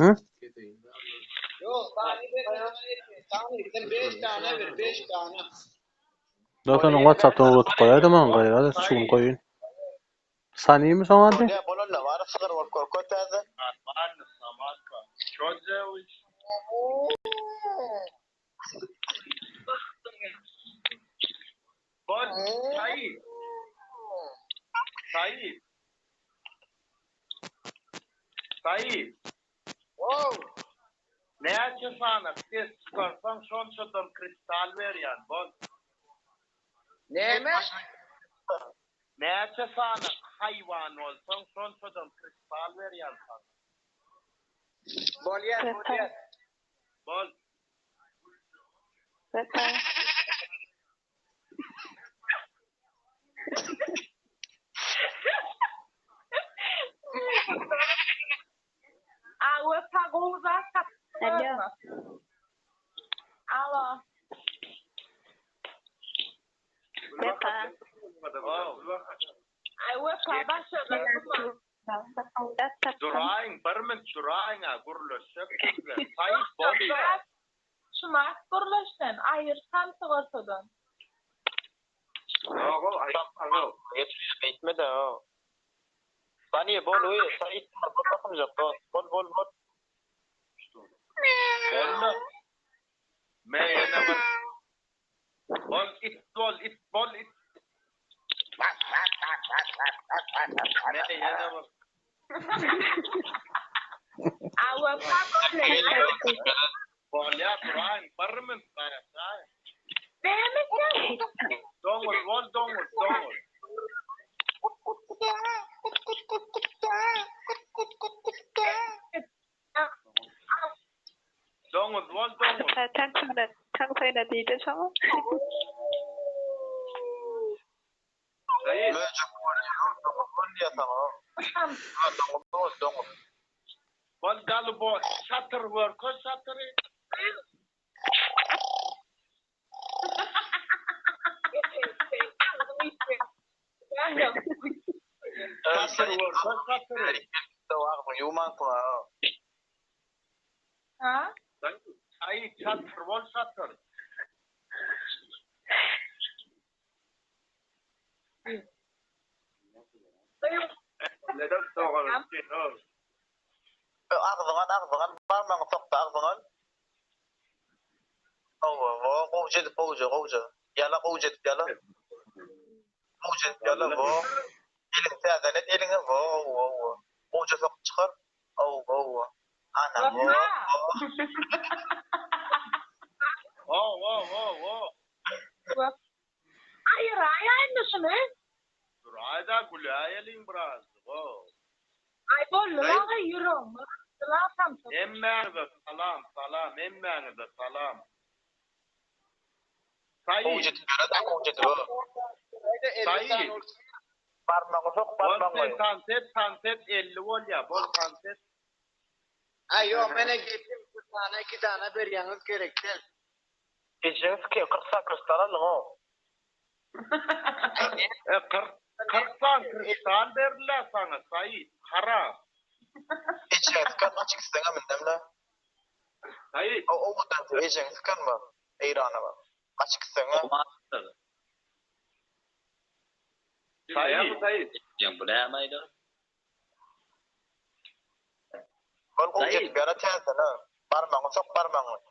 Hı? Zaten oň WhatsApp'dan ugradyp goýaýdym oň gaýrat et şu gün goýun. Sanymy soň ady? Bol, Said. Said. Said. Näçe sany ses çykarsaň şonçadan kristal berýän, bol. Näme? Näçe sany haýwan bolsaň şonçadan kristal berýän saňa. Bolýar, bolýar. Bol. Wepa. A Wepa gowy zat Alo. Alo. Wepa. Ay Wepa başardyň. Duraýyň, bir minut duraýyň-a, gürleşjek siz bilen. Said bol-da. Şumat gürleş sen, aýyr samsyk ortadan. Beýtme-de. Saniye bol uý, Said bol bakymjak dost. Bol bol bol. Boldy. Men ýene bir Bol it bol it bol it. Men ýene bir A Wepa gürleş. Bolýa duraýyň bir minut garaşaýyň. Näme sen? Doňuz bol doňuz doňuz. Doňuz bol doňuz. Wepa taňsana, taňsana diýdi şoňa. Said. Möjek bolýar, doňuz bol diýýär saňa. Ha, doňuz bol, doňuz. Bol galybo şatyr görkez şatyry. Şatyr görkez şatyry. Agzyňy ýuwmansyň ha. Ha? Said şatyr bol şatyr. Agzyňy al, agzyňy al, barmagyňy sokda agzyňy al. Hawa, wo, gowja edip, gowja, gowja. Ýala, gowja edip ýala. Gowja edip ýala, wo. Eliňi täzelet, eliňi, wo, wo, wo. Gowja sokup çykar. Hawa, wo. Ana, wo, wo. Wo wo wo wo. Aýyraý indi şuny. Duraýda güläýeliň birazjyk o. Aý boldy lagy ýüregimi gysdyla samsyk. Hemmäňize salam salam hemmäňize salam. Said. Gowja edip ýala-da, gowja edip, wo. Said. Barmagyňy sok, Bol sen barmagyňy. tans et tans et 50 bolýa bol tans et. Aý ýok mene getim bir sany iki dana berýäňiz gerek däl. Ejeňi sikeýin 40 sany kristal aldyň how. E 40 40 sany kristal berdiler saňa Said haram. Ejeňi siken gaç gitseňem indemle. Said. O owadan ejeňi siken bar Eýrana bar. Gaç gitseňem. Said. Bu näme aýdar? Bol gowy edip ýara täzeden ha. Barmagyňy sok barmagyňy.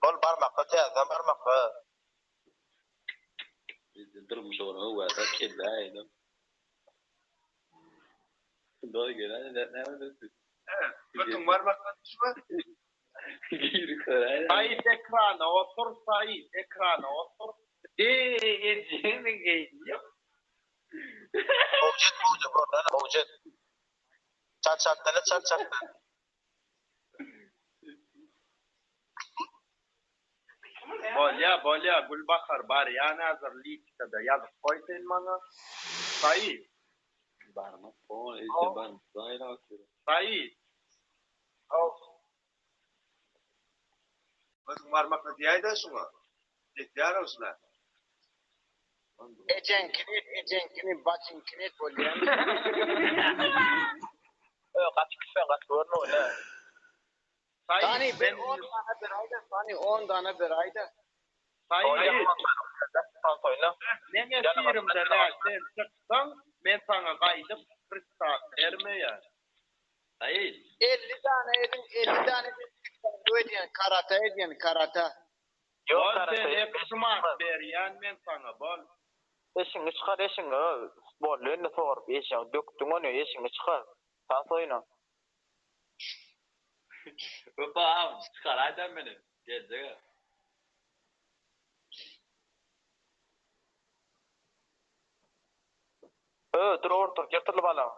Bol barmakla täzeden barmakla. Durmuş ogry öwäde kelle aýdym. Doý gelen näme diýdi? Götüň barmakla düşme. Giri köräýdä. Said ekrana otur Said ekrana otur. Eee ejemi geýdim. Gowjet gowja görnene gowjet. Çat çatdan et çat çatdan. Bolýa bolýa Gülbahar barýan häzir liçkada ýazyp goý sen maňa. Said. Barmak bol eje barmak aýra otyr. Said. Özüň barmakly diýäýdä şuňa. Ýetýär-ow şuna. Ejeňkini et, ejeňkini, bajyňkyny et bolýamy? Ö, gaty küsen gaty görme ony. Sani bir on dana beräýdä, Sani on dana beräýdä. Saýy. Meň efirimde nä sen çyksaň men saňa gaýdyp kristal bermeýän. Saýy. 50 dana ediň, 50 dana edin, taekwondo edýän, karate edýän, karate. Ýok Bol sen karate. ekşumat berýän men saňa bol. Eşiňi çykar eşiňi. Boldy indi sorup eşiňi dökdüň ony eşiňi çykar. Tans oýna. Wepa agam çykaraýdam meni. Geljege. Ö, dur otur, ýyrtyldy balaň.